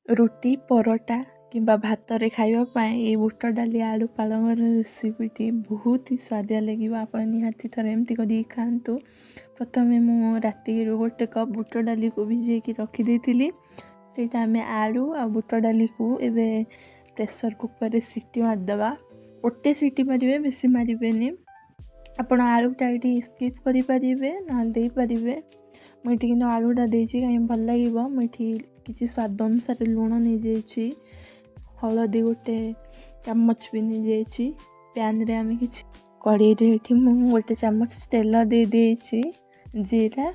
ରୁଟି, ପରଟା କିମ୍ବା ଭାତରେ ଖାଇବା ପାଇଁ ଏଇ ବୁଟ ଡାଲି ଆଳୁ ପାଳଙ୍ଗର ରେସିପିଟି ବହୁତ ହି ସୁଆଦିଆ ଲାଗିବ। ଆପଣ ନିହାତି ଥରେ ଏମିତି କରିକି ଖାଆନ୍ତୁ। ପ୍ରଥମେ ମୁଁ ରାତିରୁ 1 କପ୍ ବୁଟ ଡାଲିକୁ ଭିଜେଇକି ରଖିଦେଇଥିଲି। ସେଇଟା ଆମେ ଆଳୁ ଆଉ ବୁଟ ଡାଲିକୁ ଏବେ ପ୍ରେସର୍ କୁକର୍ରେ ସିଟି ମାରିଦେବା। ଗୋଟେ ସିଟି ମାରିବେ, ବେଶୀ ମାରିବେନି। ଆପଣ ଆଳୁଟା ଏଇଠି ସ୍କିପ୍ କରିପାରିବେ, ନହେଲେ ଦେଇପାରିବେ। ମୁଁ ଏଠି କିନ୍ତୁ ଆଳୁଟା ଦେଇଛି, କାହିଁକି ଭଲ ଲାଗିବ। ମୁଁ ଏଠି କିଛି ସ୍ୱାଦ ଅନୁସାରେ ଲୁଣ ନେଇଯାଇଛି, ହଳଦୀ 1 ଚାମଚ ବି ନେଇଯାଇଛି। ପ୍ୟାନ୍ରେ ଆମେ କିଛି କଡ଼େଇରେ ଏଠି ମୁଁ 1 ଚାମଚ ତେଲ ଦେଇଦେଇଛି, ଜିରା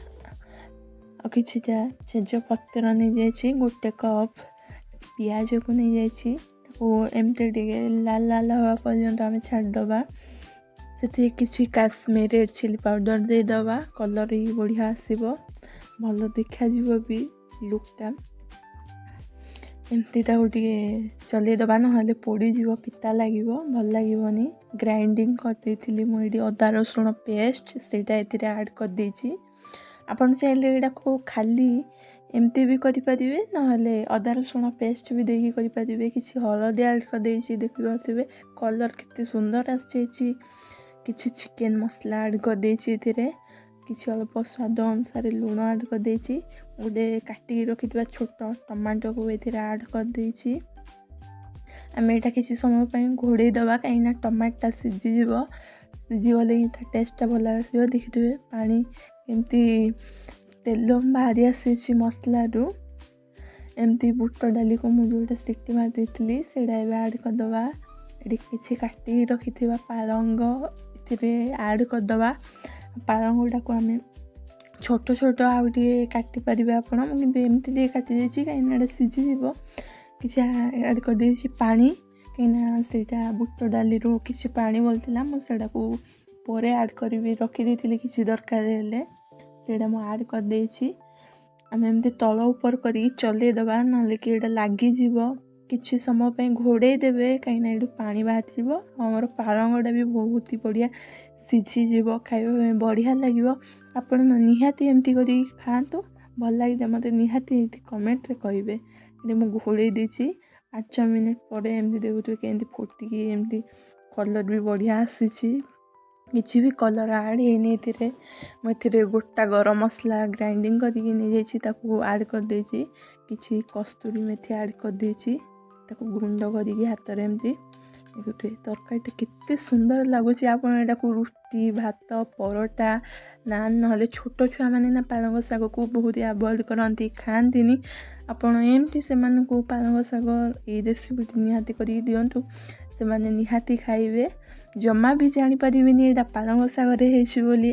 ଆଉ କିଛିଟା ତେଜପତ୍ର ନେଇଯାଇଛି, 1 କପ୍ ପିଆଜକୁ ନେଇଯାଇଛି। ତାକୁ ଏମିତି ଟିକେ ଲାଲ ଲାଲ ହେବା ପର୍ଯ୍ୟନ୍ତ ଆମେ ଛାଡ଼ିଦେବା। ସେଥିରେ କିଛି କାଶ୍ମୀର ରେଡ଼୍ ଚିଲି ପାଉଡ଼ର ଦେଇଦେବା, କଲର୍ ବି ବଢ଼ିଆ ଆସିବ, ଭଲ ଦେଖାଯିବ ବି ଲୁକ୍ଟା। ଏମିତି ତାକୁ ଟିକେ ଚଲେଇଦେବା, ନହେଲେ ପୋଡ଼ିଯିବ, ପିତା ଲାଗିବ, ଭଲ ଲାଗିବନି। ଗ୍ରାଇଣ୍ଡିଙ୍ଗ କରିଦେଇଥିଲି ମୁଁ ଏଇଠି ଅଦା ରସୁଣ ପେଷ୍ଟ, ସେଇଟା ଏଥିରେ ଆଡ଼୍ କରିଦେଇଛି। ଆପଣ ଚାହିଁଲେ ଏଇଟାକୁ ଖାଲି ଏମିତି ବି କରିପାରିବେ, ନହେଲେ ଅଦା ରସୁଣ ପେଷ୍ଟ ବି ଦେଇକି କରିପାରିବେ। କିଛି ହଳଦୀ ଆଡ଼୍ କରିଦେଇଛି, ଦେଖିପାରୁଥିବେ କଲର୍ କେତେ ସୁନ୍ଦର ଆସିଯାଇଛି। କିଛି ଚିକେନ୍ ମସଲା ଆଡ଼୍ କରିଦେଇଛି ଏଥିରେ, କିଛି ଅଳ୍ପ ସ୍ୱାଦ ଅନୁସାରେ ଲୁଣ ଆଡ଼୍ କରିଦେଇଛି। ଗୋଟେ କାଟିକି ରଖିଥିବା ଛୋଟ ଟମାଟୋକୁ ଏଥିରେ ଆଡ଼୍ କରିଦେଇଛି। ଆମେ ଏଇଟା କିଛି ସମୟ ପାଇଁ ଘୋଡ଼େଇ ଦେବା, କାହିଁକିନା ଟମାଟୋଟା ସିଝିଯିବ। ସିଝିଗଲେ ହିଁ ତା ଟେଷ୍ଟଟା ଭଲ ଆସିବ। ଦେଖିଥିବେ ପାଣି କେମିତି ତେଲ ବାହାରି ଆସିଛି ମସଲାରୁ। ଏମିତି ବୁଟ ଡାଲିକୁ ମୁଁ ଯେଉଁଟା ସିଟି ମାରି ଦେଇଥିଲି, ସେଇଟା ଏବେ ଆଡ଼୍ କରିଦେବା। ଏଠି କିଛି କାଟିକି ରଖିଥିବା ପାଳଙ୍ଗ ଏଥିରେ ଆଡ଼୍ କରିଦେବା। ପାଳଙ୍ଗଟାକୁ ଆମେ ଛୋଟ ଛୋଟ ଆଉ ଟିକେ କାଟିପାରିବେ ଆପଣ, ମୁଁ କିନ୍ତୁ ଏମିତି ଟିକେ କାଟି ଦେଇଛି, କାହିଁକିନା ଏଇଟା ସିଝିଯିବ। କିଛି ଆଡ଼୍ କରିଦେଇଛି ପାଣି, କାହିଁକିନା ସେଇଟା ବୁଟ ଡାଲିରୁ କିଛି ପାଣି ବଳିଥିଲା, ମୁଁ ସେଇଟାକୁ ପରେ ଆଡ଼୍ କରିବି ରଖିଦେଇଥିଲି, କିଛି ଦରକାର ହେଲେ ସେଇଟା ମୁଁ ଆଡ଼୍ କରିଦେଇଛି। ଆମେ ଏମିତି ତଳ ଉପର କରିକି ଚଲେଇଦେବା, ନହେଲେ କି ଏଇଟା ଲାଗିଯିବ। କିଛି ସମୟ ପାଇଁ ଘୋଡ଼େଇ ଦେବେ, କାହିଁକିନା ଏଇଠୁ ପାଣି ବାହାରିଯିବ ଆଉ ଆମର ପାଳଙ୍ଗଟା ବି ବହୁତ ହି ବଢ଼ିଆ ସିଝିଯିବ, ଖାଇବା ପାଇଁ ବଢ଼ିଆ ଲାଗିବ। ଆପଣ ନିହାତି ଏମିତି କରିକି ଖାଆନ୍ତୁ, ଭଲ ଲାଗିଲେ ମୋତେ ନିହାତି ଏମିତି କମେଣ୍ଟରେ କହିବେ। ଏଠି ମୁଁ ଘୋଡ଼େଇ ଦେଇଛି। 5 ମିନିଟ୍ ପରେ ଏମିତି ଦେଖୁଥିବେ କେମିତି ଫୁଟିକି ଏମିତି କଲର୍ ବି ବଢ଼ିଆ ଆସିଛି। କିଛି ବି କଲର୍ ଆଡ଼୍ ହେଇନି ଏଥିରେ। ମୁଁ ଏଥିରେ ଗୋଟା ଗରମ ମସଲା ଗ୍ରାଇଣ୍ଡିଙ୍ଗ କରିକି ନେଇଯାଇଛି, ତାକୁ ଆଡ଼୍ କରିଦେଇଛି। କିଛି କସ୍ତୁରୀ ମେଥି ଆଡ଼୍ କରିଦେଇଛି, ତାକୁ ଗୁଣ୍ଡ କରିକି ହାତରେ ଏମିତି। ଦେଖୁଥିବେ ତରକାରୀଟା କେତେ ସୁନ୍ଦର ଲାଗୁଛି। ଆପଣ ଏଇଟାକୁ ରୁଟି, ଭାତ, ପରଟା, ନାନ୍, ନହେଲେ ଛୋଟ ଛୁଆମାନେ ନା ପାଳଙ୍ଗ ଶାଗକୁ ବହୁତ ଆଭଏଡ଼ କରନ୍ତି, ଖାଆନ୍ତିନି। ଆପଣ ଏମିତି ସେମାନଙ୍କୁ ପାଳଙ୍ଗ ଶାଗ ଏଇ ରେସିପିଟି ନିହାତି କରିକି ଦିଅନ୍ତୁ, ସେମାନେ ନିହାତି ଖାଇବେ। ଜମା ବି ଜାଣିପାରିବେନି ଏଇଟା ପାଳଙ୍ଗ ଶାଗରେ ହେଇଛି ବୋଲି।